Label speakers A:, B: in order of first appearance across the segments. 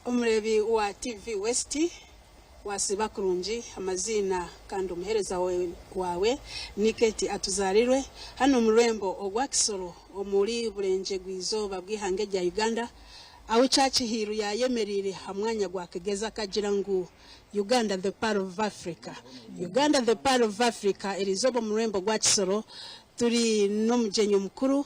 A: Omureebi wa TV West wasiiba kurungi amaziina kandi omuheereza waawe ni Kate Atuzarirwe hanu omu rurembo orwa Kisoro omuri Burengyerwa-izooba bw'eihanga erya Uganda ahu Kyakihiiru yayemereire aha mwanya gwa Kigezi akagira ngu Uganda the pearl of Africa Uganda the pearl of Africa eriizooba omu rurembo rwa Kisoro turi n'omugyenyi omukuru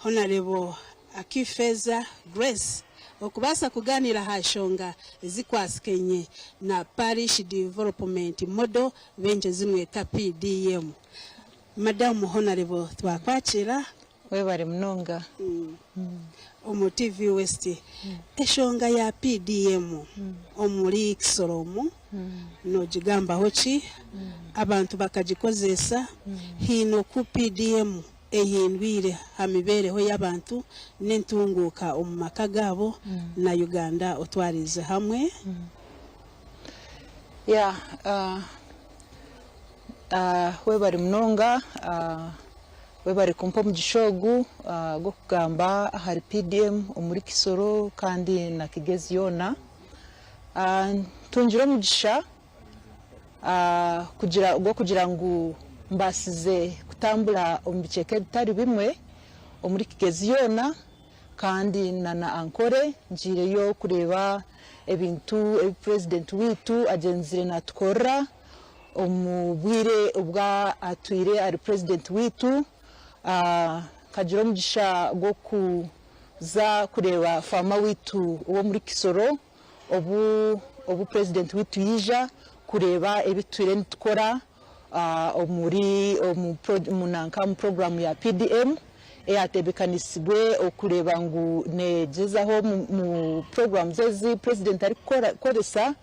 A: Honarebo Akifeza Grace okubaasa kugaaniira aha nshonga ezikwasikaine na Parish Development Model baingi ezimweta PDM. Madamu Honarebo twakwakiira.
B: Webare munonga.
A: Omu TV West. Enshonga ya PDM omuri Kisoro omu nogigambaho ki? Abantu bakagikozesa, haine oku PDM ehindwire ha mibeereho y'abantu n'entunguuka omu maka gaabo na Uganda otwariize hamwe.
B: Yeah, webare munonga, webare kumpa omugisha ogu gw'okugamba ahari PDM omuri Kisoro kandi na Kigezi yoona. Ntungire omugisha gw'okugira ngu mbaasize kutambura omu bicweka ebitari bimwe omuri Kigezi yoona kandi na Ankole ngiireyo kureeba ebintu ebi purezidenti waitu agyenzire naatukorera omu bwire obu atwire ari purezidenti waitu. Nkagira omugisha gw'okuza kureeba faama waitu ow'omuri Kisoro. Obu obu purezidenti waitu yaija kureeba ebi tutwire nitukora omuri omu nanka omu puroguraamu ya PDM eyateebekanisibwe okureeba ngu neegyezaho omu puroguraamu ezi purezidenti arikukoresa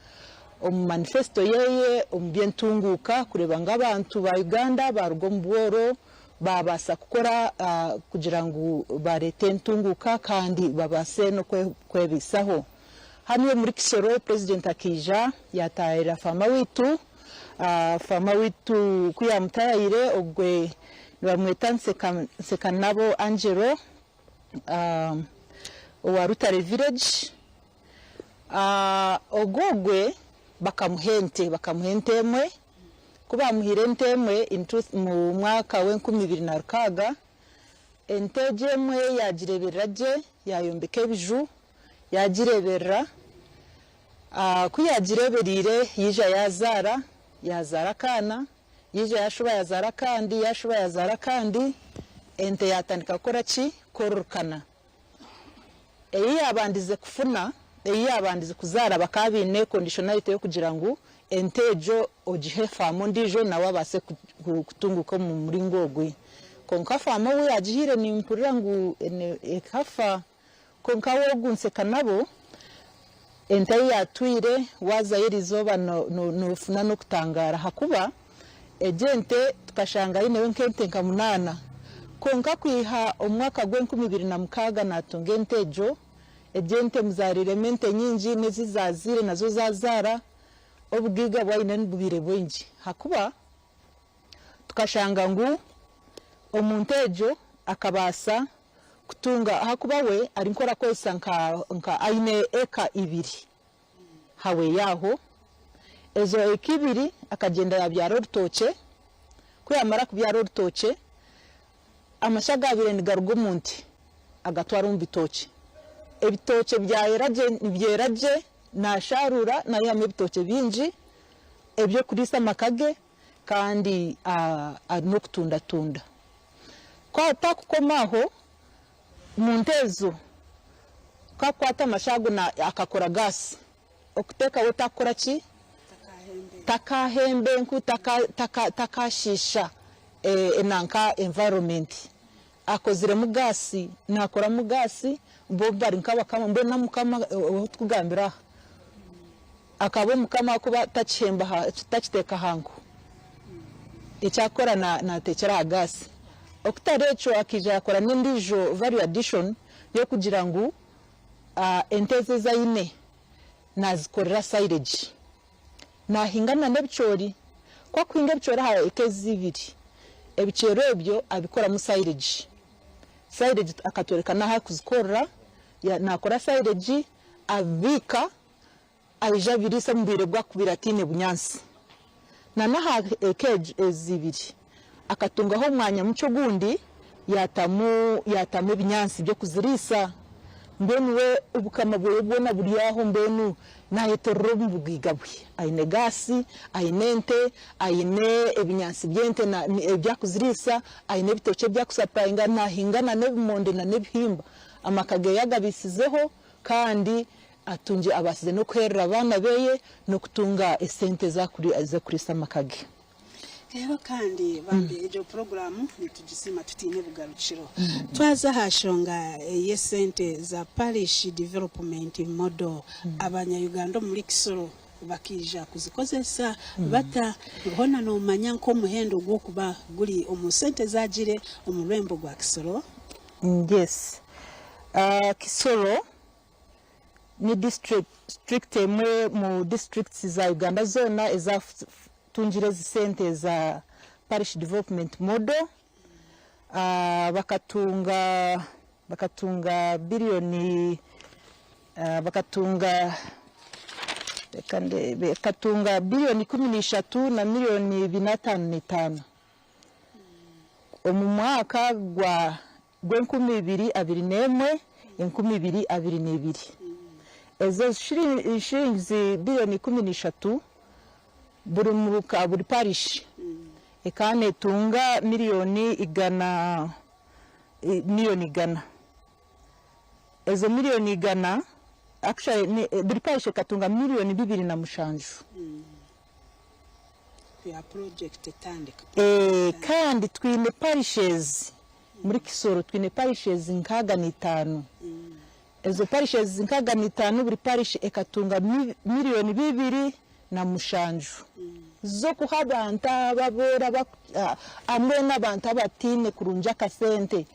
B: omu manifesito ye omu by'entunguuka kureeba ngu abantu ba Uganda baaruga omu bworo baabaasa kukora kugira ngu bareete entunguuka kandi babaase n'okwebaisaho. Hanu omuri Kisoro, Purezidenti akaija yaataahirira faama waitu. Faama waitu ku yaamutaahiriire ogwe nibamweta Nsekanabo Angelo owa Rutare Village. Ogwo ogwe bakamuha ente, bakamuha ente emwe. Ku baamuhaire ente emwe in two mu mwaka w'enkumi ibiri na rukaaga, ente egyo emwe yaagireeberera gye, yaayombeka ebiju, yaagireeberera. Ku yaagireebereire yaija yaazaara, yaazaara akaana, yaija yaashuba yaazaara akandi, yaashuba yaazaara akandi, ente yaatandika kukora ki? Kwororokana. Ei yaabandize kufuna, ei yaabandize kuzaara bakaba baine conditionality y'okugira ngu ente egyo ogihe faamu ondiijo nawe abaase kutunguuka omu muringo ogwe. Kwonka faamu ou yaagihaire nimpurira ngu ekafa. Kwonka we ogu Nsekanabo, ente ei yaatwire waazayo eriizooba noofuna n'okutangaara ahakuba Egyo ente tukashanga aineho nk'ente nka munaana. Kwonka kwiha omu mwaka gw'enkumi ibiri na mukaaga naatunga ente egyo. Egyo ente emuzaariiremu ente nyingi n'ezi zaazaire nazo zaazaara. Obugaiga obu aine nibubaire bwingi ahakuba tukashanga ngu omu nte egyo akabaasa kutunga ahakuba we ari nk'orakozesa nka aine eka ibiri. Hahweyo aho, ezo eka ibiri akagyenda yaabyara orutookye, ku yaamara kubyara orutookye, amasha agaabaire nigaruga omu nte agatwara omu bitookye. Ebitookye byayera gye nibyera gye, naashaaruura naihamu ebitookye bingi eby'okuriisa amaka ge kandi n'okutundatunda. Ku atakukoma aho, Omu nte ezo, ku akukwata amasha ago na akakora gaasi, okuteeka we takukora ki? Takaahemba enku, taka taka takaashiisha enanka environment. Akoziremu gaasi, naakoramu gaasi, bo bari nk'abakama, mbwenu na mukama ou turikugambira aha, akaba omukama ahakuba takihemba aha takiteeka aha nku. Eki akukora naateekyera aha gaasi. Okutari ekyo akaija yaakora n'endiijo value addition y'okugira ngu ente ezi ezi aine naazikorera silage. Naahinga na n'ebicoori. Ku akuhinga ebicoori aha eka ezi ibiri, ebicoori ebyo abikoramu silage. Silage akatworeka n'ahu arikuzikorera. Naakora silage abibiika aija abiriisa omu bwire bwakubire ataine bunyaatsi. Na n'aha eka ezi ibiri akatungaho omwanya mukye ogundi yaatamu yaatamu ebinyaatsi by'okuziriisa. Mbwenu we obukama bwe bwona buri aho mbwenu naayetorora omu bugaiga bwe. Aine gaasi, aine ente, aine ebinyaatsi by'ente ebi arikuziriisa, aine ebitookye ebi arikusapurayinga, naahinga n'ebimondi n'ebihimba. Amaka ge agabiisizeho kandi atungire abaasize n'okuheerera abaana be n'okutunga esente ez'okuriisa amaka ge.
A: Reero kandi bambi egyo puroguraamu nitugisiima tutaine bugarukiro. Twaza aha nshonga y'esente za Parish Development Model, abanya-Uganda omuri Kisoro bakaija kuzikozesa bata? Hoona noomanya nk'omuhendo gw'okuba guri omu sente ezaagiire omu rurembo rwa Kisoro?
B: Yes. Kisoro ni disiturikiti emwe mu disiturikiti za Uganda zoona ezatungire ezi sente za Parish Development Model. Bakatunga bakatunga biriyoni bakatunga reka ndeebe bakatunga biriyoni 13 na miriyoni 455 omu mwaka gwa gw'enkumi ibiri abiri n'emwe, 2022. Ezo shilingi biliyoni 13, buri muruka, buri parish ekaba netunga miliyoni 100, miliyoni 100. Ezo miliyoni 100, actually buri parish ekatunga miliyoni 27.
A: Ya project etandika.
B: Kandi twine parishes muri Kisoro, twine parishes 65. Ezo parishes 65, buri parish ekatunga miliyoni 27 z'okuha abantu ababoora hamwe n'abantu abataine kurungi akasente.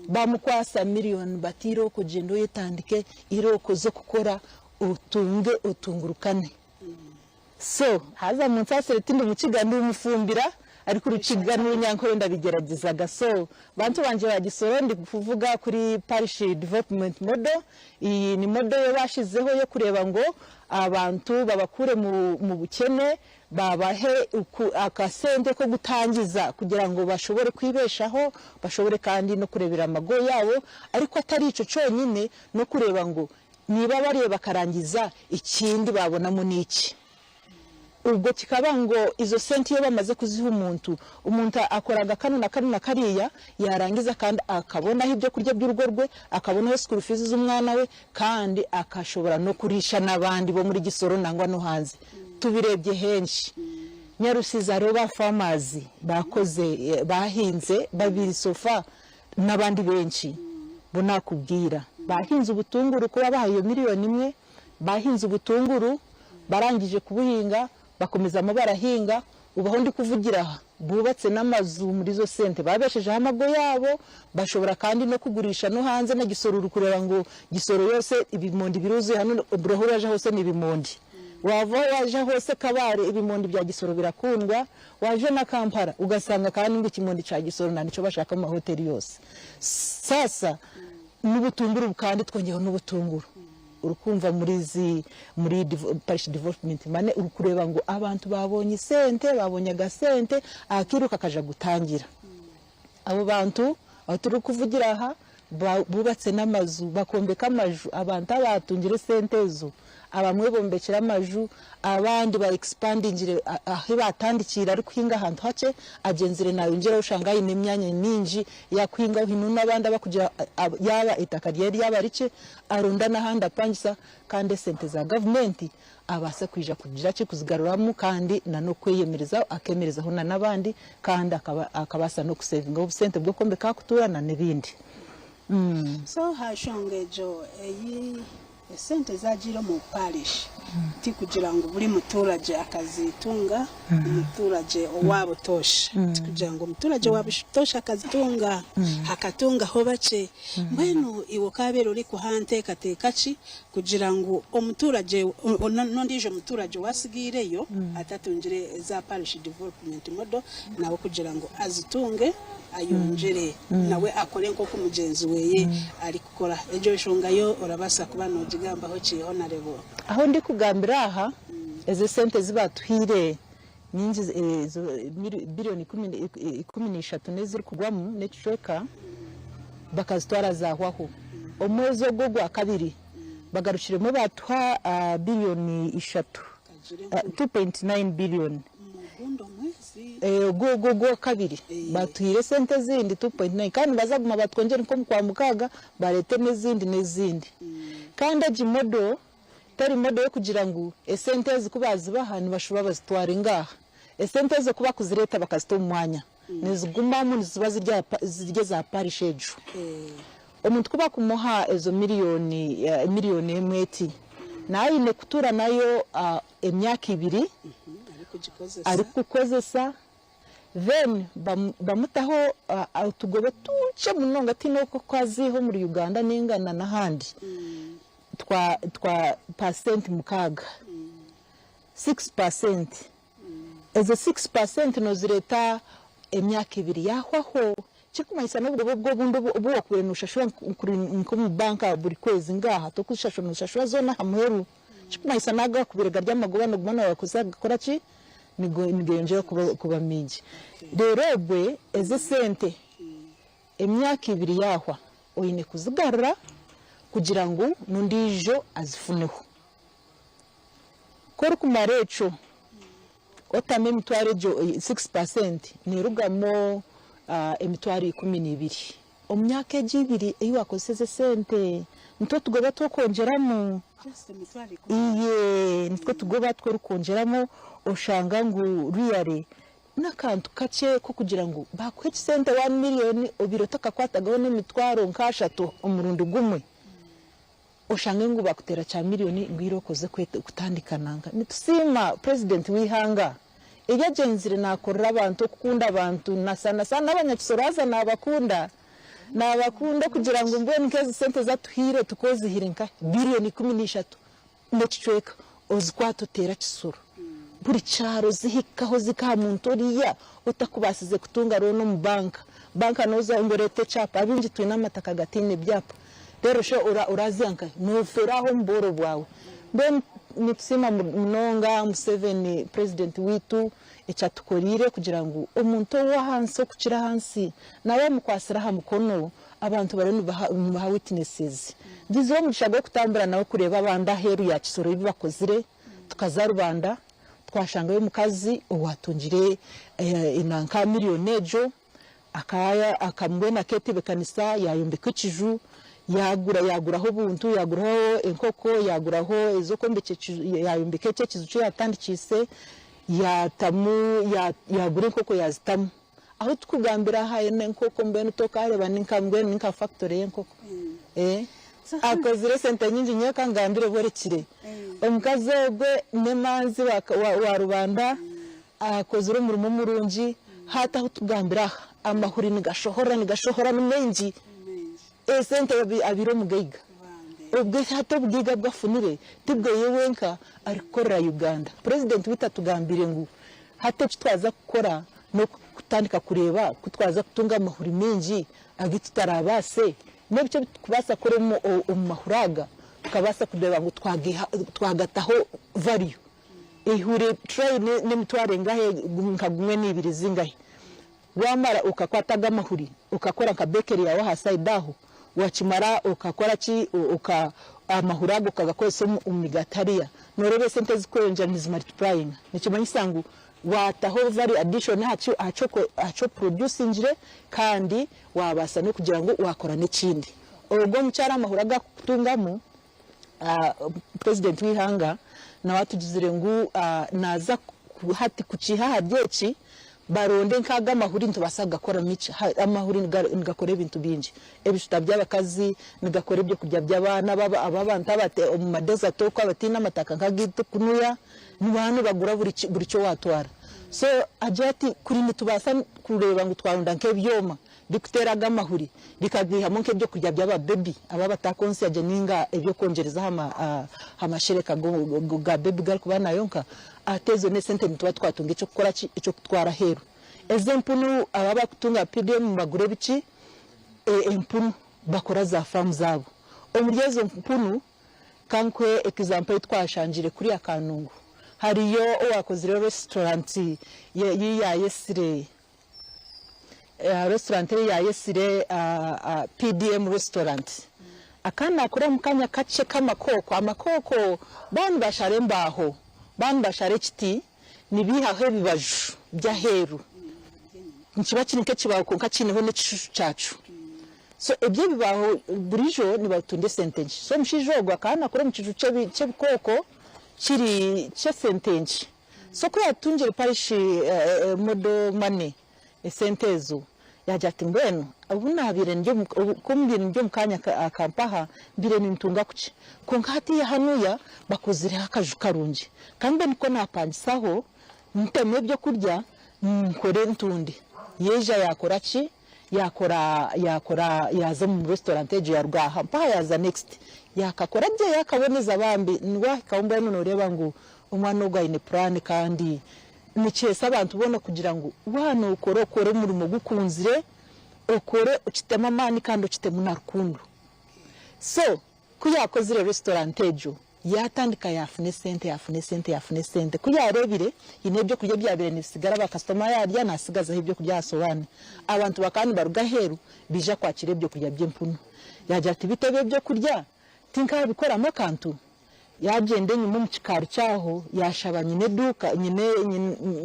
B: Bamukwasa miliyoni bati, "Irooko gyenda oyetandike, irooko z'okukora otunge otungurukane." So haza munsaasire, tindi mukiga, ndi mufumbira, ariko urukiga n'urunyankore ndabigerageza. So bantu banje ba Gisoro, ndi kuvuga kuri Parish Development Model. Iyi ni model yo bashizeho yo kureba ngo abantu babakure mu bukene, babahe akasente ko gutangiza kugira ngo bashobore kwibeshaho, bashobore kandi no kurebera amago yabo, ariko atari ico cyonyine, no kureba ngo niba bariye bakarangiza, ikindi babonamo ni iki. Ubwo kikaba ngo izo senti iyo bamaze kuziha umuntu, umuntu akoraga kano na kano na kariya, yarangiza kandi akabonaho ibyo kurya by'urugo rwe, akabonaho school fees z'umwana we, kandi akashobora no kurisha n'abandi bo muri Gisoro nangwa no hanze. Tubirebye henshi, Nyarusiza hariho ba farmers bakoze, bahinze babiri sofa n'abandi benshi bo nakubwira bahinze ubutunguru. Kuba bahaye iyo miliyoni 1, bahinze ubutunguru, barangije kubuhinga bakomezamo barahinga. Ubu aho ndi kuvugira aha bubatse n'amazu muri izo sente, babeshejeho amago yabo, bashobora kandi no kugurisha no hanze. Na Gisoro uri kureba ngo Gisoro yose ibimondi biruzuye hano, aho waje hose ni ibimondi, wava aho waje hose Kabare ibimondi bya Gisoro birakundwa, waje na Kampala ugasanga kandi ngo ikimondi cya Gisoro nta nicyo bashaka mu mahoteli yose. Sasa n'ubutunguru kandi twongeyeho n'ubutunguru. Urukumva muri izi muri parish development money, uri kureba ngo abantu babonye isente, babonye agasente, akiruka akaja gutangira. Abo bantu aho turi kuvugira aha bubatse n'amazu, bakombeka amaju. Abantu abatungire sente ezo, abamwe bombekera amaju, abandi ba expandingire aho batandikira. Ari kuhinga ahantu hake, agenzire nayongeraho, ushanga ayine emyanya mingi yakuhingaho hinu n'abandi abakugira yaba itaka ryari ryaba rike, arunda n'ahandi apangisa, kandi esente za gavumenti abasa kwija kugira ki kuzigaruramu, kandi na no kweyemerezaho, akemerezaho na n'abandi, kandi akabasa no kusevingaho obusente bw'okwombeka akuturana n'ebindi.
A: So ha nshonga egyo eyi esente zagiire omu parish. Tikugira ngu buri muturage akazitunga, omuturage owa butoosha. Tikugira ngu omuturage wa butoosha akazitunga, hakatungaho bakye. Mbwenu iwe okaabaire orikuha nteekateeka ki kugira ngu omuturage n'ondiijo muturage owaasigaireyo atatungire eza Parish Development Model nawe kugira ngu azitunge ayongyere nawe akore nk'oku mugyenzi we arikukora? Egyo nshonga yo orabaasa kuba noogigambaho ki, Honarebo?
B: Ahu ndikugambira aha, ezo esente ezi baatuhaire nyingi biliyoni 13 n'ezirikugwamu n'ekicweka bakazitwara zaahwaho. Omwezi ogu ogwakabiri bagarukiremu baatuha biliyoni ishatu, 2.9 billion. Ogu ogwakabiri batuhaire esente ezindi 2.9 kandi nibaza kuguma batwongyere nk'omu Kwamukaaga bareete n'ezindi n'ezindi. Kandi egi model teri model y'okugira ngu esente ezi ku baazibaha nibashuba bazitware ngaaha. Esente ezo ku bakuzireeta bakazita omu mwanya nizigumamu niziba ziri eza parish egyo. Omuntu ku bakumuha ezo miriyoni, miriyoni emwe eti, naaba aine kutuura nayo emyaka ibiri arikukozesa then bamutaho otugobe tukye munonga tihaine oku aziiha omuri Uganda ninga na n'ahandi twa twa pasenti mukaaga, 6%. Ezo 6% nozireeta emyaka ibiri yahwaho Kirikumanyisa n'obugobe obwo obundi obu wakubaire noshashura nk'omu banka buri kwezi ngaaha tokuzishashura nozishashura zoona aha muheru. Kirikumanyisa n'ago agakubaire gari amagoba noguma nogakozesa gakora ki? Nigeyongyera kuba maingi. Reero obwe ezo esente emyaka ibiri yahwa oine kuzigarura kugira ngu n'ondiijo azifuneho. Ku orikumara ekyo Otamu emitwaro egyo 6% nerugamu emitwaro 12 omu myaka egyo ibiri ei wakozesa esente. Nitwo tugoba tw'okwongyeramu. Iye nitwo tugoba tw'orikwongyeramu oshanga ngu really n'akantu kakye k'okugira ngu baakuha ekisente one million obaire otakakwatagaho n'emitwaro nk'ashatu omurundi gumwe. Oshange ngu bakutera kya million ngu ira okoze kutandika nanka. Nitusiima president w'eihanga ebi agyenzire nakorera abantu okukunda abantu na sana sana abanyakisoro haza nabakunda nabakunda okugira ngu mbwenu nk'ezi sente ezi atuhaire tukozihire nka billion 13 n'ekicweka ozikwate oteere akisoro buri kyaro zihikaho zihika aha muntu oriya otakubaasize kutunga loan omu banka. Banka noza ngu oreete ekyapa abaingi twine amataka gataine byapa reero shi oraziha nkahi? Nofeera aho omu bworo bwawe. Mbwenu nitusiima munonga Museveni president waitu eki atukoreire kugira ngu omuntu ow'ahansi okukira ahansi nawe amukwatsire aha mukono abantu bariyo nibaha witnesses. Ngizire omugisha gw'okutambura nawe kureeba abandi aheeru ya Kisoro ebi bakozire, tukaza Rubanda twashangayo omukazi owatungire enanka million egyo mbwenu aketebekanisa yayombeka ekiju yagura yaguraho obuntu yaguraho enkoko yaguraho ez'okwombeka ekiju yayombeka ekyo ekiju kiyatandikise yatamu yagura enkoko yazitamu. Ahu tukugambira aha n'enkoko mbwenu tokareeba ninka mbwenu ninka factory y'enkoko eh akozire esente nyingi nyowe kangambire bworekire omukazi ogwe n'emanzi wa wa rubanda akozire omurimo murungi hati ahu tukugambira aha amahuri nigashohora nigashohora ni maingi esente abaire omugaiga obwe hati obugaiga obu afunire tibweye wenka arikukorera Uganda president waitu atugambire ngu hati eki twaza kukora n'okutandika kureeba ku twaza kutunga amahuri maingi agu tutarabaase, n'ebiki ebi turikubaasa kukora omu mahuri aga tukabaasa kureeba ngu twagataho value. Eihuri tray n'emitwaro engahi nka gumwe n'eibiri zingahi? Waamara okakwata ago amahuri okakora nka bakery yaawe aha side aho, wakimara okakora ki amahuri ago okagakozesa omu migaati hariya, nooreeba esente ezirikweyongyera nizi multiplyinga. Nikimanyisa ngu Waataho value addition aha ki opurodyusingire kandi waabaasa n'okugira ngu waakora n'ekindi. Ogwo omukyara amahuri agu arikukutungamu, purezidenti w'eihanga nawe atugizire ngu naaza hati kukiiha ahari eki. Baronde nk'ago amahuri nitubaasa kugakoramu ki? Amahuri nigakora ebintu bingi. Ebishuta by'abakazi, nigakora ebyokurya by'abaana ab'abantu omu madezati okwo abataine amataka nk'agaitu kunuya, nibaba nibagura buri ki owaatwara. So agira ati kuri nitubaasa kureeba ngu twaronda nk'ebyoma bikuteera ago amahuri bikagaihamu nk'ebyokurya by'ababebi aba abatakwontsya gye nainga eby'okwongyereza aha mashereka ga bebi garikuba nayonka, ate ezo n'esente nituba twatunga eky'okukora ki? Eky'okutwara aheeru. Ezo empunu aba abakutunga PDM nibagura ebiki? Empunu bakora za faamu zaabo. Omuri ezo mpunu ka nkuhe example ei twashangire kuriya Kanungu, hariyo owaakozire restaurant ei yaayetsire Restaurant ei yaayetsire PDM Restaurant. Akaba naakora omu kaanya kakye k'amakooko. Amakooko baaba nibashara embaaho, baaba nibashara ekiti, nibaihaho ebibaju by'aheeru. Nikiba kiri nk'ekibaaho kwonka kiineho n'ekishushu kyakyo. So ebyo ebibaaho buriijo nibatunda esente nkye. So omushaija ogwo akaba naakora omu kiju ky'ebikooko kiri ky'esente nkye. So ku yaatungire parish model money, esente ezo, yaagira ati mbwenu obu naabaire ndi omu, ku mbaire ndi omu kaanya aka mpaha, mbaire nintunga kukye. Kwonka hatiiya hanuya bakozireho akaju karungi, ka mbe niko naapangisaho, ntemu ebyokurya, nkore ntunde. Yaija yaakora ki? Yaakora, yaakora, yaaza omu restaurant egyo yaaruga aha mpaha yaaza next. Yaakakora gye yaakaboneza bambi, waahikaho mbwenu nooreeba ngu Omwana ogu aine puraani kandi nikiheesa abantu boona kugira ngu waaba nookora okore omurimo ogu okunzire, okore okitemu amaani kandi okitemu na rukundo. So ku yaakozire restaurant egyo, yaatandika yaafuna esente, yaafuna esente, yaafuna esente. Ku yaareebire haine ebyokurya ebyabaire nibisigara bakasitoma yaarya naatsigazaho ebyokurya aha sowaani. Abantu bakaba nibaruga aheeru baija kwakira ebyokurya by'empunu. Yaagira ati beitu ebi ebyokurya tinkaabikoramu akantu? Yaagyenda enyima omu kikaari kyaho, yaashaba nyine eduuka, nyine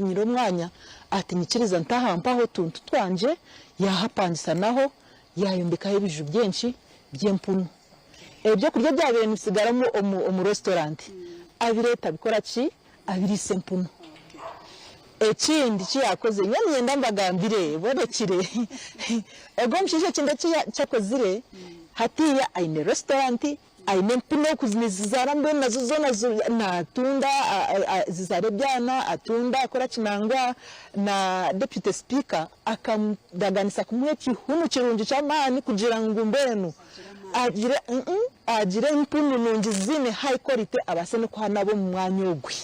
B: nyir'omwanya ati, Nyikiriza nte aha mpaho otuntu twangye. Yaahapangisa naho, yaayombekaho ebiju by'enki? By'empunu. Ebyokurya ebyabaire nibisigara omu omu restaurant abireeta abikora ki? Abiriisa empunu. Ekindi eki yaakozire, nyowe niinyenda mbagambire borekire. Ogwo omushaija ekindi eki akozire, hatiiya aine restaurant, Aine empunu oku nizizaara mbwenu nazo zoona natunda zizaara ebyana atunda akora ki nangwa na deputy speaker akamuraganisa kumuha ekihunu kirungi ky'amaani kugira ngu mbwenu agire agire empunu nungi ziine high quality abaase n'okuha n'ab'omu mwanya ogwe.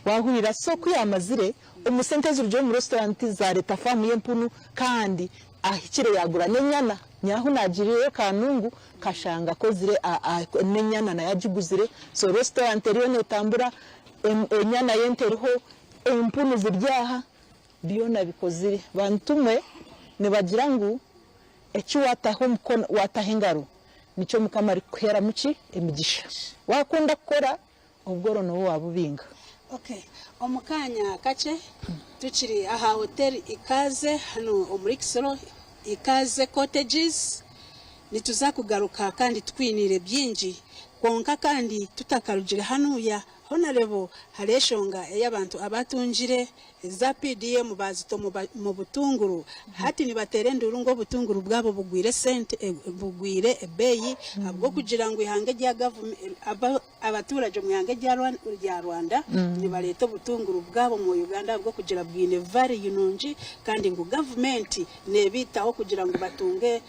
B: Wahurira so ku yamazire omu sente ezirugire omu restaurant zareeta faamu y'empunu kandi Ahikire yaagura n'enyana. Nyaho naagiriireyo Kanungu kashanga akozire n'enyana nayo agiguzire. So restaurant eriyo neetambura, enyana y'ente eriho, empunu ziri aha, byona bikozire. Bantu mwe nibagira ngu eki waataho omukono, waataho engaro nikyo Mukama arikukuheeramu ki? Emigisha. Waakunda kukora, Obworo niwe waabubinga.
A: Ok omu kaanya kakye tukiri aha hotel Ikaze hanu omuri Kisoro, Ikaze Cottages, nituza kugaruka kandi tukwiniire byingi kwonka kandi tutakarugire hanuya Honarebo hariho eshonga ei abantu abatungire Eza PDM baazita omu butunguru hati nibateera enduuru ngu obutunguru bwabo bugwire esente bugwire ebeeyi ahabw'okugira ngu eihanga erya abaturagye omu ihanga erya Rwanda nibareeta obutunguru bwabo omu Uganda ahabw'okugira bwine value nungi kandi ngu gavumenti neebaitaho kugira ngu batunge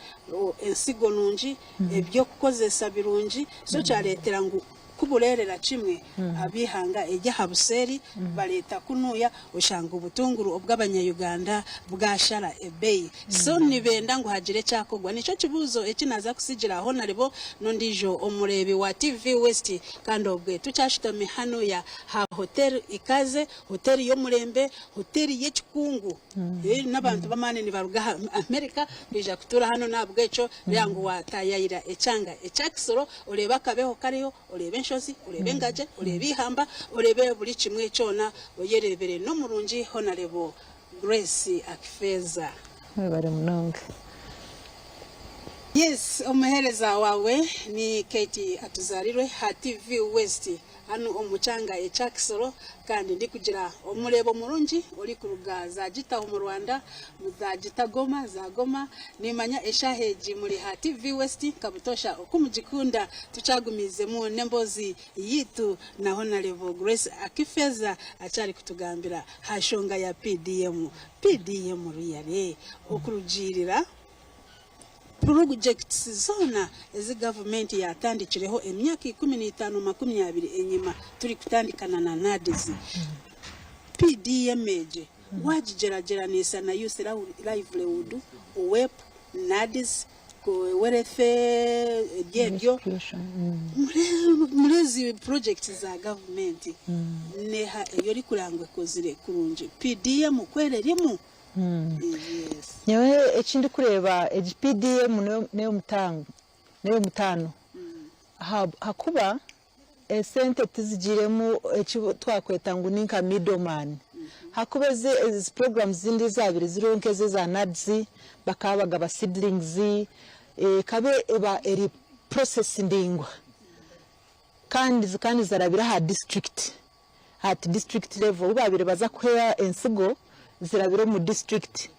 A: ensigo nungi, eby'okukozesa birungi so kyareetera ngu Ku bureerera kimwe, ab'eihanga ery'aha buseeri bareeta kunuya oshanga obutunguru obw'abanya-Uganda bwashara ebeeyi. So nibenda ngu hagire ekyakorwa. Nikyo kibuuzo eki naaza kutsigira Honarebo n'ondiijo omureebi wa TV West kandi obwe tukyashutami hanuya ha Hotel Ikaze, hoteeri y'omurembe, hoteeri y'ekikungu. N'abantu b'amaani nibaruga aha America kwija kutuura hanu n'ahabw'ekyo reeba ngu waataayaayira ekyanga ekya Kisoro oreebe akabeho kariho, oreebe enshozi, oreebe engagye, oreebe eihamba, oreebe buri kimwe kyona oyereebere. N'omurungi Honarebo Grace Akifeza.
B: Mwebare munonga.
A: Yes omuhereza wawe ni Katie Atuzarirwe ha TV West hanu omu kyanga ekya Kisoro kandi ndikugira omureebo murungi orikuruga za Gitaho omu Rwanda za Gitagoma za Goma nimanya eshaaha egi muri ha TV West nka butoosha oku mugikunda tukyagumiizemu n'emboozi yaitu na Honarebo Grace Akifeza akyari kutugambira ha nshonga ya PDM PDM really okurugiirira Purogyekiti zoona ezi gavumenti yaatandikireho emyaka 15 20 enyima turikutandikana na NAADS, PDM egi waagigyeragyeranisa na Youth Livelihood, UWEP, NAADS, Wealth eby'ebyo, muri ezi purogyekiti za gavumenti neeha ei orikureba ngu ekozire kurungi? PDM ku ererimu?
B: Nyowe eki ndikureeba egi PDM n'eyomutaano ahakuba esente tizigiiremu eki twakweta ngu ninka middle man ahakuba ezi puroguramu ezindi ezabaire ziriho nk'ezi eza NAADS bakaba bagaba seedlings ekaba eba eri process ndaingwa kandi zikaba nizirabira aha disiturikiti. At district level obu baabaire baza kuha ensigo zirabire omu district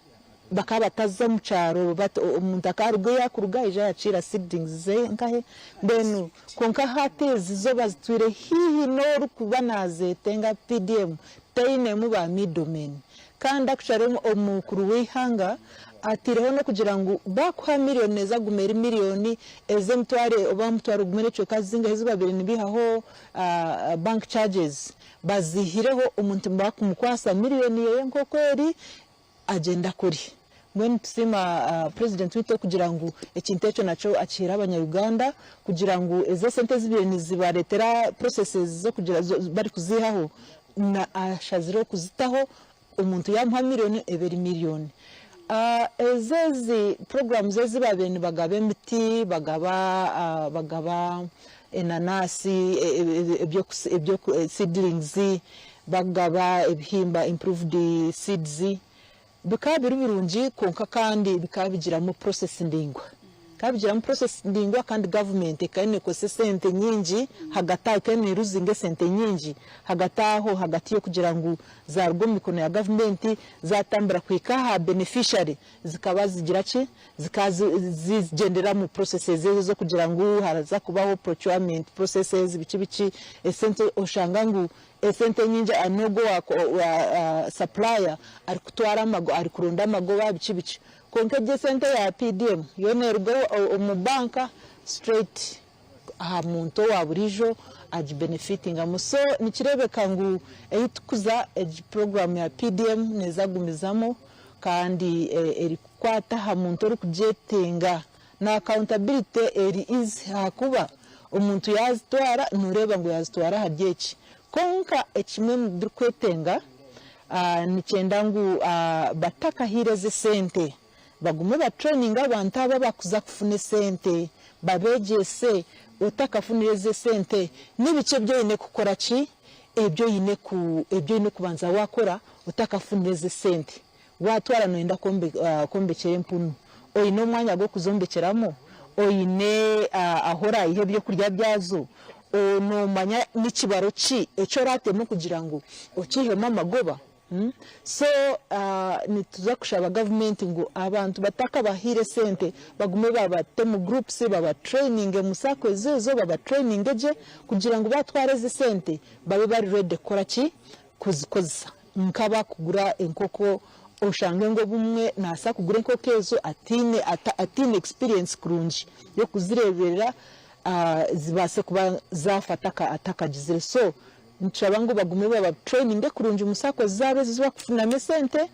B: bakaba bataza omu kyaro omuntu akaba aruga ei arikuruga aija ayakiira seedlings ze nkahe mbwenu kwonka hati ezi zo bazitwire haihi n'orikuba nazetenga PDM teinemu ba middlemen Kandi actually omukuru w'eihanga ataireho n'okugira ngu baakuha miriyoni neeza kuguma eri miriyoni, ez'emitwaro oba omutwaro gumwe n'ekicweka zingahi ezi baabaire nibaihaho bank charges baziihireho omuntu baakumukwasa miriyoni ye nk'oku eri agyende akore. Mbwenu nitusiima Purezidenti waitu okugira ngu ekintu ekyo nakyo akihaire abanya Uganda kugira ngu ezo esente ezibaire nizibareetera processes z'okugira barikuziihaho na ashazireho kuzitaho omuntu yamuha miriyoni eba eri miriyoni. Ezo ezi programs ezi babaire nibagaba emiti, bagaba bagaba enanasi, seedlings, bagaba ebihimba improved seeds, Bikaba biri birungi kwonka kandi bikaba bigiramu process ndaingwa. Bikaba bigiramu process ndaingwa kandi government ekaba nekozesa esente nyingi hagati aho ekaba ne loosinga esente nyingi hagati aho hagati yokugira ngu zaruga omu mikono ya government zatambura kuhika aha beneficiary zikaba zigira ki zikaba zigyendera omu processes ezo ezokugira ngu haraza kubaho procurement processes biki biki esente oshanga ngu Esente nyingi n'ogwo owa supplier arikutwara arikuronda amagoba biki biki kwonka egyo esente eya PDM yo neruga omu banka straight aha muntu owa buriijo agibenefitingamu so nikirebeka ngu ei tukuza egi puroguramu ya PDM neeza kugumizamu kandi erikukwata aha muntu orikugyetenga Na accountability eri easy ahakuba omuntu yazitwara noreeba ngu yazitwara ahari eki. Kwonka ekimwe omu birikwetenga nikyenda ngu batakahaire ezi esente bagume ba traininge abantu abo abakuza kufuna esente babegyese otakafunire ezi esente nibiki ebi oine kukora ki ebi oine kubanza wakora otakafunire ezi esente. Waatwara nooyenda kwombekyera empunu, oine omwanya gw'okuzombekyeramu? Oine ahu oraayihe eby'okurya byazo? Noomanya ni kibaro ki eki oraatemu kugira ngu okiihemu amagoba? So nituza kushaba gavumenti ngu abantu batakabahaire esente bagume babate omu groups, babatereyininge omu saccos ezo, babatereyininge gye kugira ngu baatwara ezi esente babe bari ready kukora ki? Kuzikozesa. Nk'abakugura enkoko oshange ngu obumwe naasa kugura enkoko ezo ataine ataine experience kurungi y'okuzireeberera zibaase kuba zaafa atakagizire so nitushaba ngu bagume baba traininge kurungi omu sacco zaabo ezi bakufunamu esente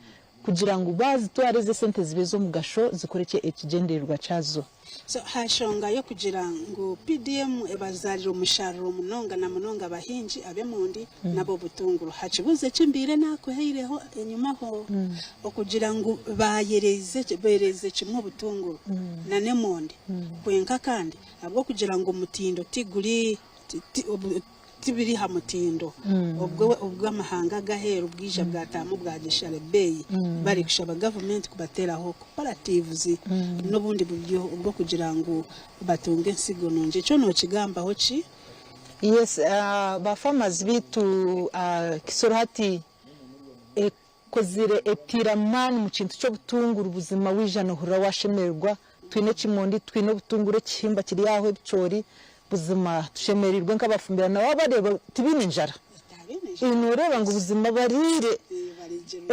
B: kugira ngu baazitwara ezo esente zibe ez'omugasho zikore ekigyendererwa kyazo.
A: So aha nshonga y'okugira ngu PDM ebazaarire omusharuro munonga na munonga abahingi ab'emondi n'ab'obutunguru. Ha kibuuzo eki mbaire naakuhaireho enyimaho, okugira ngu bayereize beereize kimwe obutunguru na n'emondi kwenka kandi ahabw'okugira ngu omutindo tiguri. Tibiri ha mutindo obwo obw'amahanga ag'aheeru bwija bwataamu bwagyeshara ebeeyi barikushaba gavumenti kubateeraho cooperatives n'obundi buryo obw'okugira ngu batunge ensigo nungi. Ekyo nookigambaho ki?
B: Yes, ba farmers beitu Kisoro hati Ekozire etaire amaani omu kintu ky'obutunguru buzima waija nohurira washemererwa, twine ekimondi, twine obutunguru, ekihimba kiri aho, ebicoori, buzima tushemereirwe nk'abafumbira na wabareeba tibaine njara, noreeba ngu buzima bariire,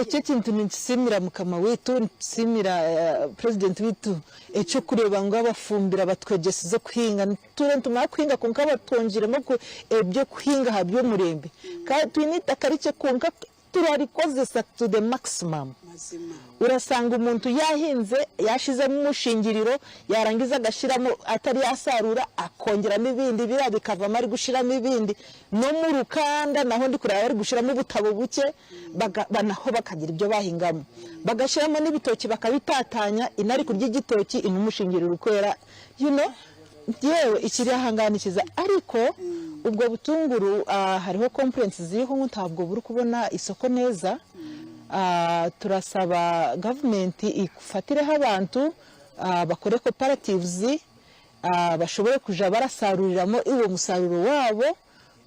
B: ekyo ekintu ninkisiimira mukama waitu, nitusiimira president waitu eky'okureeba ngu abafumbira batwegyesize kuhinga, Nitutuura nitumanya kuhinga kwonka batwongyiremu eby'okuhinga aha by'omurembe kandi twine eitaka rikye kwonka Turarikozesa to the maximum. Urasanga omuntu yahinze yashizemu omushingiriro yarangiza agashiramu atari yasarura akongyeramu ebindi biriya bikavamu arigushiramu ebindi nomurukanda naho ndikureba barigushiramu obutabo bukye naho bakagira ibyo bahingamu bagashiramu nebitoki bakabitatanya ine arikurya egitoki ine omushingiriro urikwera you know Yewe ekiri aha ngaha nikiza ariko ubwo butunguru hariho complaints ziriho ngu ntabwo burikubona isoko neza, turasaba gavumenti efatireho abantu bakore cooperatives bashobore kuja barasaruriramu ogwo musaruro wabo.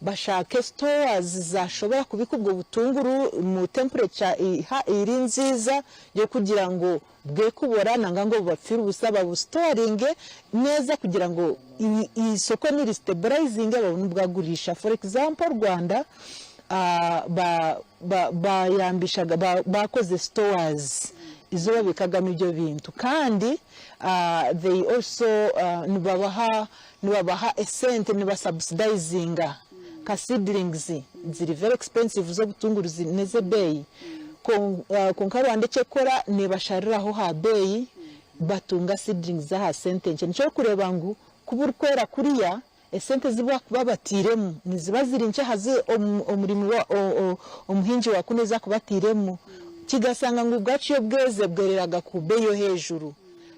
B: Bashake stores zashobora kubika ubwo butunguru mu temperature eri nziza yokugira ngu bwekubora nanga ngu bubapfire ubusa babustoringe neza kugira ngu isoko niri stabilizinge babone obwagurisha. For example Rwanda bayambishaga bakoze stores izo babikagamu ebyo bintu kandi they also nibabaha Nibabaha esente niba subsidizinga nka seedlings ziri very expensive z'obutunguru n'ezebeeyi kwonka Rwanda eki ekukora nebashariraho aha beeyi batunga seedlings z'aha sente nkye. Nikyo orikureeba ngu ku burikwera kuriya esente ezi bakuba batairemu niziba ziri nkye aha zi omurimi omuhingi wa kunu ezi akuba atairemu kigasanga ngu bwacu iyo bweze bwereraga ku beeyi yo hejuru.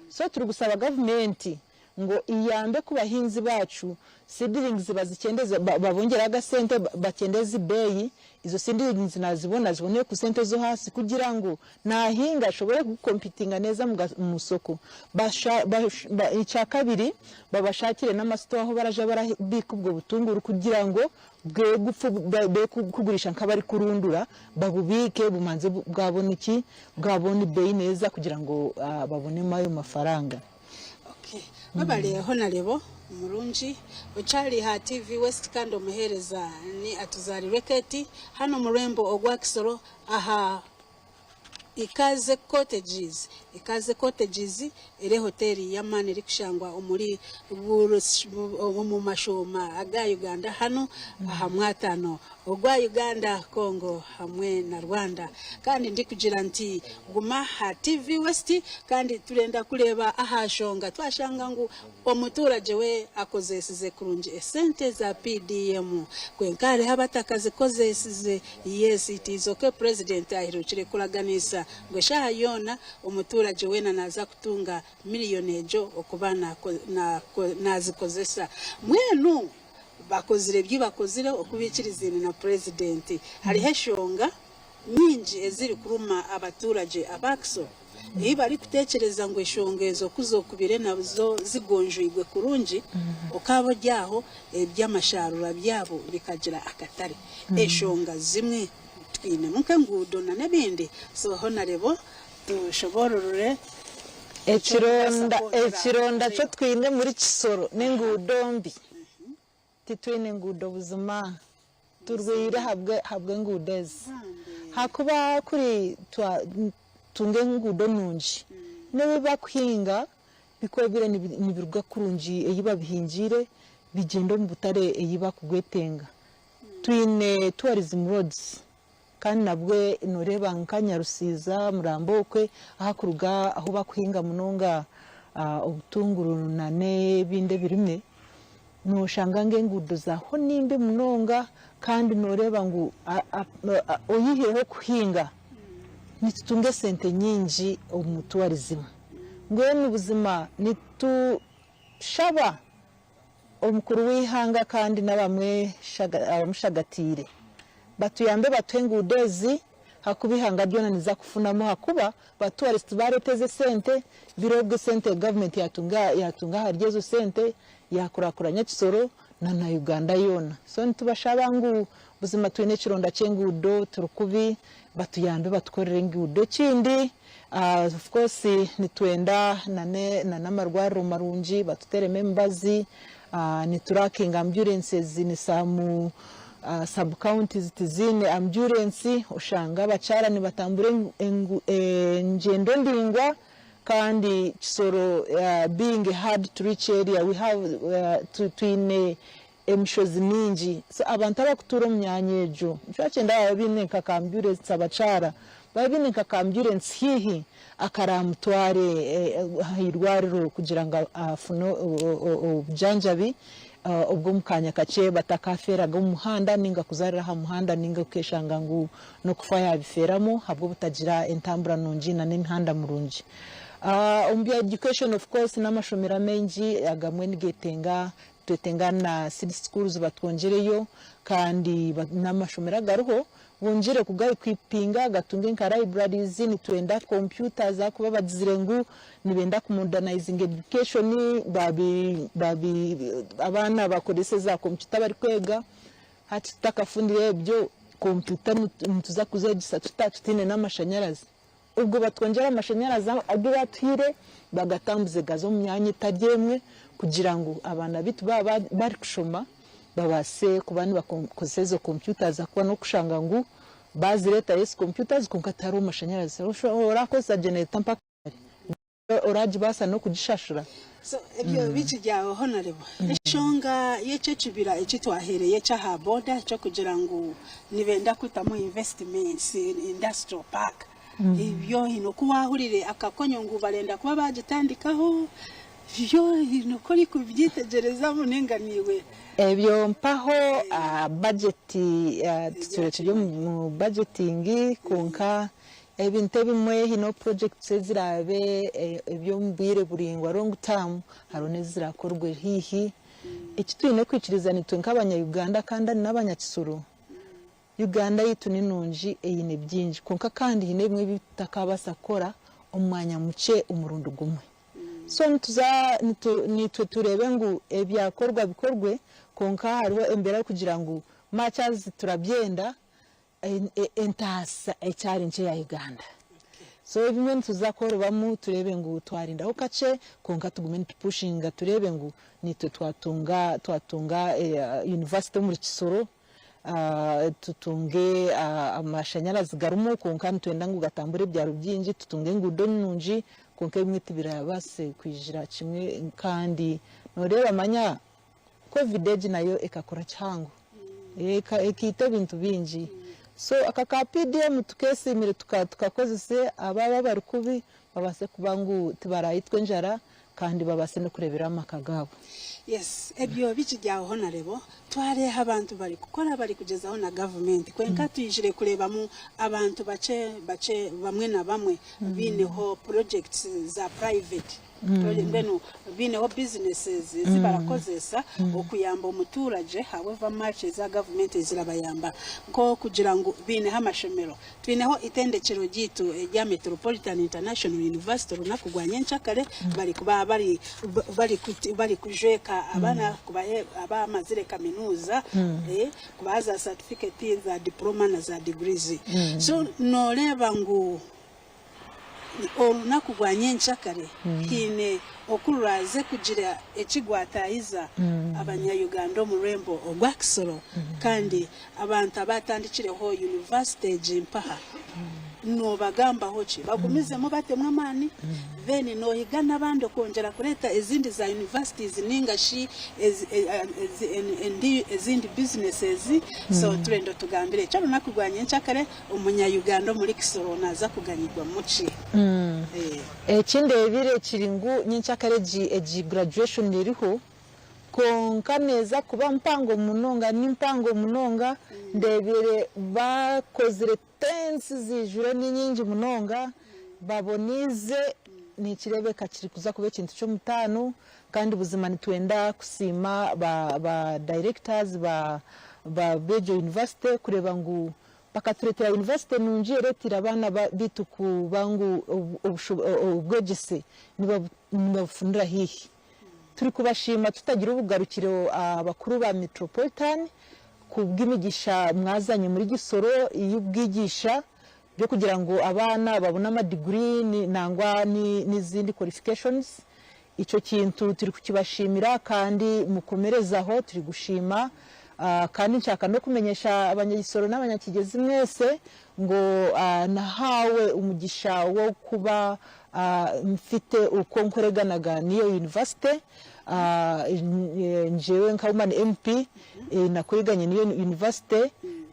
B: So turigusaba gavumenti ngu iyambe ku bahinzi bacu seedlings bazikyendeze babongyereho agasente bakyendeze ebeeyi, izo seedlings nazibona zibonere ku sente ezo hasi kugira ngu nahinga ashobore kukompitinga neza omu soko. Ekyakabiri babashakire n'amasitowa ahu baraja barabiika obwo butunguru kugira ngu bwe gupfa bekugurisha nk'abarikurundura babubiike bumanze bwabona ki bwabona ebeeyi neza kugira ngu babonemu ayo mafaranga.
A: Okay. Webale Honarebo murungi okyari ha TV West kandi omuhereza ni Atuzarirwe Kate hanu omu rwembo ogwa Kisoro aha Ikaze Cottages. Ikaze Cottages eri ehoteri y'amaani erikushangwa omuri omu mashooma aga Uganda hanu aha mwatano ogwa Uganda, Congo hamwe na Rwanda. Kandi ndikugira nti guma aha TV West kandi turenda kureeba aha nshonga twashanga ngu omuturagye we akozesize kurungi esente za PDM kwenka hariho abatakazikozesize. Yes it is ok president aherukire kuraganisa ngu eshaaha yoona omuturagye weena naza kutunga miriyoni egyo okuba nazikozesa. Mbwenu bakozire ebi bakozire oku baikiriziine na purezidenti. Hariho enshonga nyingi ezirikuruma abaturagye aba Kisoro ei barikutekyereza ngu enshonga ezo ku zokubire nazo zigonjwirwe kurungi okaaba ori aho eby'amasharura byabo bikagira akatare. Enshonga zimwe twinemu nk'enguudo n'ebindi. So Honarebo tushoboororore eki orikubaasa
B: Ekironda
A: kwongyera
B: ekironda
A: ahari
B: kyo twine muri Kisoro n'enguudo mbi. Titwine nguudo buzima, turwaire ahabw'enguudo ezi. Ahakuba kuri twatunga enguudo nungi, n'ebi barikuhinga bikoobaire nibiruga kurungi ei babihingiire bigyenda omu butare ei barikugwetenga. Twine tourism roads kandi nabwe nooreeba nka Nyarusiza, Murambo okwe ahakuruga ahu barikuhinga munonga obutunguru n'ebindi ebirime, Noshanga ngu enguudo zaaho ni mbi munonga kandi noreeba ngu oyihireho okuhinga nitutunga esente nyingi omu tourism. Mbwenu buzima nitushaba. Omukuru w'eihanga kandi n'abamushagatiire batuyambe batuhe enguudo ezi ahakuba eihanga ryona niriza kufunamu ahakuba ba tourist bareeta ezi esente biri obwo esente gavumenti yatunga yatunga ahari ezo sente yakurakuranya Kisoro na na Uganda yoona. So nitubashaba ngu buzima twine ekironda ky'enguudo turi kubi batuyambe batukorere enguudo. Ekindi of course nitwenda na n'amarwariro marungi batuteremu emibazi, niturakinga ambulences in some sub counties tiziine ambulance oshanga abakyara nibatambura engyendo ndaingwa kandi Kisoro being a hard to reach area we have twine emishozi mingi so abantu abakutuura omu myanya egyo nikyo wakyenda baba baine nka ka ambulance abakyara baba baine nka ka ambulance haihi akaramutware aha irwariro kugira ngu afune obujanjabi obw'omu kaanya kakye batakafeeraga omu muhanda ninga kuzaarira aha muhanda ninga okeshanga ngu n'okufa yabifeeramu ahabw'obutagira entambura nungi na n'emihanda murungi. Omu bya education of course n'amashomero amaingi agamwe nigetenga Nitwetenga na seed schools batwongyereyo kandi n'amashomero agariho bongyere kuga equipinga gatunge nka libraries, nitwenda computers ahakuba bagizire ngu nibenda ku modernizinga education abaana bakorese za computer barikwega, hati tutakafunire ebyo computer nituza kuzegyesa tuta tutaine n'amashanyarazi? Obwo batwongyera amashanyarazi agu batuhaire bagatambuze gaze omu myanya etari emwe kugira ngu abaana baitu baaba barikushoma babaase kuba nibakozesa ezo computers ahakuba n'okushanga ngu baazireetayo ezi computers kwonka tihariho mashanyarazi. Orakozesa generator mpaka Oragibaasa n'okugishashura?
A: So ebyo bikiri aho Honarebo. Enshonga y'ekyo ekibira eki twaheereyo eky'aha boda eky'okugira ngu nibenda kutamu investments industrial park, ebyo haine oku waahurire akakonyo ngu barenda kuba baagitandikaho, byo haine oku orikubyetegyereza nainga niiwe?
B: Ebyo mpaho bajeti tutuura turi omu bajetingi kwonka Ebintu ebimwe haine obu projects eziraabe eby'omu bwire buraingwa, long term, hariho n'eziraakorwe haihi. Eki twine kwikiriza nitwe nk'abanya Uganda kandi n'abanyakisoro, Uganda yaitu ni nungi eine bingi kwonka kandi haine ebimwe ebi tutakabaasa kukora omu mwanya mukye omurundi gumwe. So nituza naitwe tureebe ngu ebyakorwa bikorwe kwonka hariho embeera y'okugira ngu much as turabyenda, entaasa ekyari nkye ya Uganda. So ebimwe nituza kworobamu tureebe ngu twarindaho kakye kwonka tugume nitupushinga tureebe ngu naitwe twatunga twatunga university omuri Kisoro, tutunge amashanyarazi garimu kwonka nitwenda ngu gatambure ebyaro bingi, tutunge enguudo nungi kwonka ebimwe tibirabaase kwijira kimwe kandi noreeba manya Covid egi nayo ekakora kihango, ekaita ebintu bingi. So aka ka PDM tukesiimire tukakozese abo abari kubi babaase kuba ngu tibaraitwe enjara kandi babaase n'okureeberera amaka gaabo.
A: Yes, ebyo bikiri aho Honarebo, twareeha abantu bari kukora bari kugyezaho na gavumenti kwenka twijire kureebamu abantu bakye bakye bamwe na bamwe baineho projects za private. Mbwenu baineho businesses ezi barakozesa okuyamba omuturagye however much eza gavumenti ezirabayamba nk'okugira ngu baineho amashomero. Twineho itendekyero ryaitu erya Metropolitan International University orunaku rwa nyenkyakare barikuba bari barikujweka abaana kubahe abamazire kaminuuza kubaha za certificate za diploma na za degrees. So noreeba ngu Orunaku rwa nyenkyakare haine oku ruraaze kugira eki rwataahiza abanya-Uganda omu rurembo orwa Kisoro kandi abantu abaatandikireho yunivasite egi mpaha noobagambaho ki? Bagumizemu batemu amaani then noohiga n'abandi okwongyera kureeta ezindi za universities nainga shi ezindi businesses so turenda otugambire eki orunaku rwa nyenkyakare Omunya Uganda omuri Kisoro naaza kuganyirwa muki?
B: Eki ndeebire kiri ngu nyenkyakare egi egi graduation eriho kwonka neeza kuba mpango munonga ni mpango munonga ndeebire bakozire tents ziijwire ni nyingi munonga baboniize nikireebeka kirikuza kuba ekintu ky'omutaano. Kandi buzima nitwenda kusiima ba ba directors ba ba b'egyo university kureeba ngu bakatureetera university nungi ereeteire abaana baitu kuba ngu obwegyese nibabufunira haihi. Turikubashiima tutagira obugarukiro abakuru ba Metropolitan kubw'emigisha mwazanye muri Gisoro y'obwigisha by'okugira ngu abaana babone amadiguri nangwa n'ezindi qualifications. Ekyo kintu turikukibashiimira kandi mukomerezaho turikushima. Kandi nshaka n'okumenyesha abanyagisoro n'abanyakigyezi mwese ngu nahaawe omugisha w'okuba nfite uko nkoreganaga n'iyo university. Njewe nka woman MP nakoriganye n'iyo university,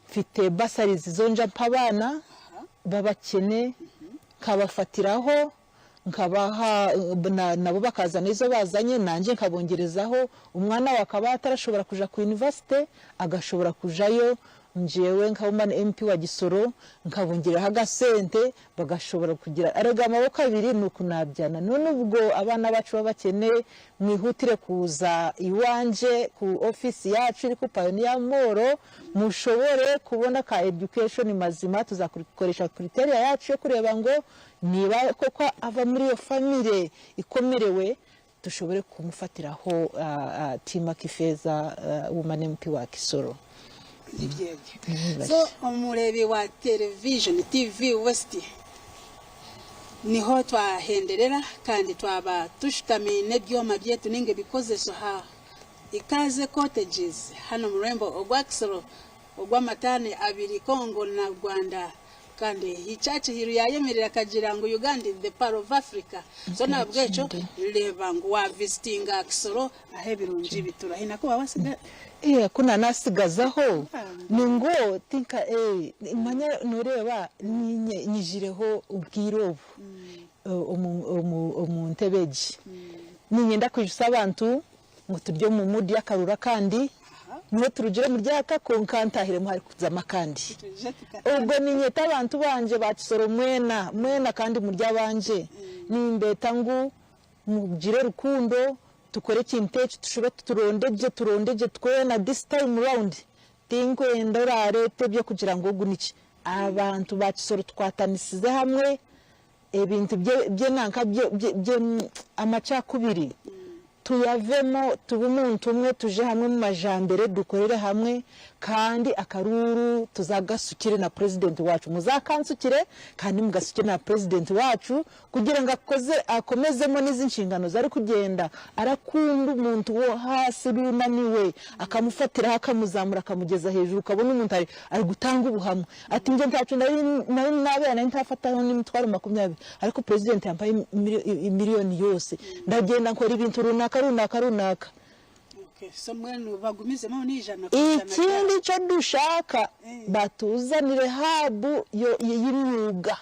B: mfite bursaries zo nja mpa abaana b'abakene nkabafatiraho nkabaha nabo bakazana izo bazanye nanje nkabongerezaho. Omwana we akaba atarashobora kuja ku university agashobora kujayo, njewe nka woman MP wa Gisoro nkabongereraho agasente bagashobora kugira arega amaboko abiri ni ukunabyana. None ubwo abaana bacu b'abakene mwihutire kuza iwanje ku ofisi yacu iri ku Pioneer Mall, mushobore kubona ka education mazima. Tuzakoresha criteria yacu yo kureba ngo niba koko ava muri iyo family ikomerewe, dushobore kumufatiraho Tima Kifeza, woman MP wa Kisoro.
A: Nibyo. So omureebi wa television TV West, niho twahenderera kandi twaba tushutami n'ebyoma byaitu ninga ebikozeso ha Ikaze Cottages hano mu rurembo ogwa Kisoro ogw'amataani abiri, Congo na Rwanda. Kandi Churchill yayemerera akagira ngu Uganda is the pearl of Africa. So nabwekyo reeba ngu wavisitinga Kisoro aho ebirungi bitura hiine kuba wasiga.
B: Ku nasigazaho ni ngu tinka manya noreeba ninye nyijireho obwire obu omu ntebe egi, niinyenda kwijutsya abantu ngu turi omu mood y'akaruru akandi. Niho turugire omuri aka, kwonka ntahiremu harikuzamu akandi. Obwo niinyeta abantu bangye ba Kisoro mwena mwena, kandi muri abangye, nimbeeta ngu mugire rukundo, tukore ekintu eki, tushube turondegye turondegye twena. This time round tinkwenda orareeta ebyokugira ngu ogu niki. Abantu ba Kisoro tukwatanisize hamwe ebintu byenanka amacakubiri tuyavemo, tube omuntu umwe, tuje hamwe mu majambere, dukorere hamwe. Kandi akaruru tuzagasukire na president wacu, muzakansukire kandi mugasukire na president wacu kugira ngo akoze akomezemo n'izi nshingano zari kugenda arakunda umuntu wo hasi runaniwe, akamufatiraho, akamuzamura, akamugeza hejuru. Ukabona umuntu ari gutanga ubuhamwa ati: "Njye ntacu nari nari nabera, nari ntafataho n'imitwaro 20, ariko president yampaye miliyoni yose, ndagenda nkora ibintu runaka runaka runaka."
A: Okay, so mwenu bagumizemo ni 100%.
B: Ikindi cyo dushaka, batuzanire hub y'imyuga,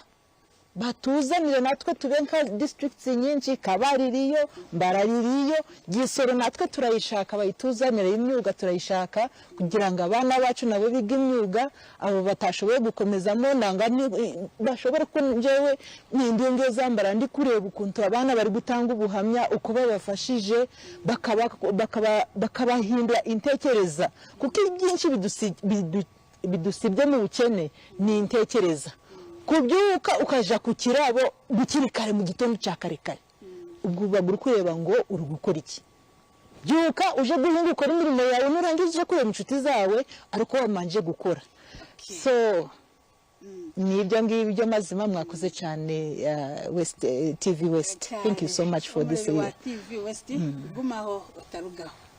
B: batuzanire natwe tube nka districts nyinshi. Kabare iriyo, Mbarara iriyo, Gisoro natwe turayishaka, bayituzanire imyuga turayishaka kugira ngo abana bacu nabo bige imyuga, abo batashoboye gukomezamo nanga bashobore. Ko njyewe nindi ngiyo zambara ndi kureba ukuntu abana bari gutanga ubuhamya uko babafashije, bakabahindura intekereza, kuko ibyinshi bidusibye mu bukene ni intekereza. Kubyuka ukaja ku kirabo bukiri kare mu gitondo cya kare kare, ubwo uba uri kureba ngo uri gukora iki. Byuka uje guhinga, ukora imirimo yawe, nurangiza uje kureba inshuti zawe, ariko wamanje gukora. So ni ibyo ngibyo mazima. Mwakoze cyane, West TV West, thank you so much for this
A: Umurebe wa
B: year.
A: TV West, gumaho utarugaho.